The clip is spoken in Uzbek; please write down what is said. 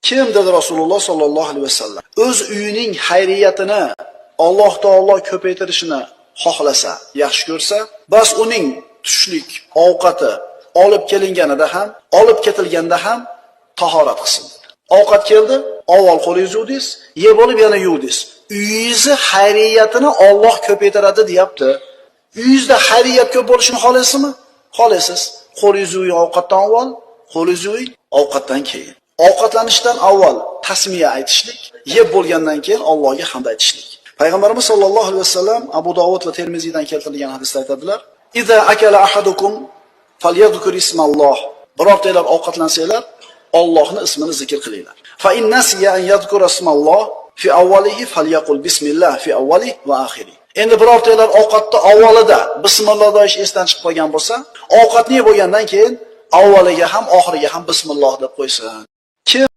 Kim, dedi Rasululloh sollallohu alayhi vasallam, o'z uyining xayriyatini Alloh taolo ko'paytirishini xohlasa, yaxshi ko'rsa, bas uning tushlik ovqati olib kelinganida ham, olib ketilganda ham tahorat qilsin. Ovqat keldi, avval qo'lingizni yuvdingiz, yeb olib yana yuvdingiz. Uyingizni xayriyatini Alloh ko'paytiradi deyapti. Uyingizda xayriyat ko'p bo'lishini xohlaysizmi? Xohlaysiz. Qo'lingizni yuving ovqatdan avval, qo'lingizni yuving ovqatdan keyin. Ovqatlanishdan avval tasmiya aytishlik, yeb bo'lgandan keyin Allohga hamd aytishlik. Payg'ambarimiz sollallohu alayhi vasallam Abu Dovud va Termiziydan keltirilgan hadisda aytadilar: "Iza akala ahadukum falyadhkur ismalloh." Birortanglar ovqatlansanglar, Allohning ismini zikr qilinglar. Fa in nasiya an yadhkura ismalloh fi awwalihi falyaqul bismillah fi awwalihi va akhirihi. Endi birortanglar ovqatni avvalida bismillah deyish esdan chiqib qolgan bo'lsa, ovqatni yeb bo'lgandan keyin avvaliga ham oxiriga ham bismillah deb qo'ysin. Kim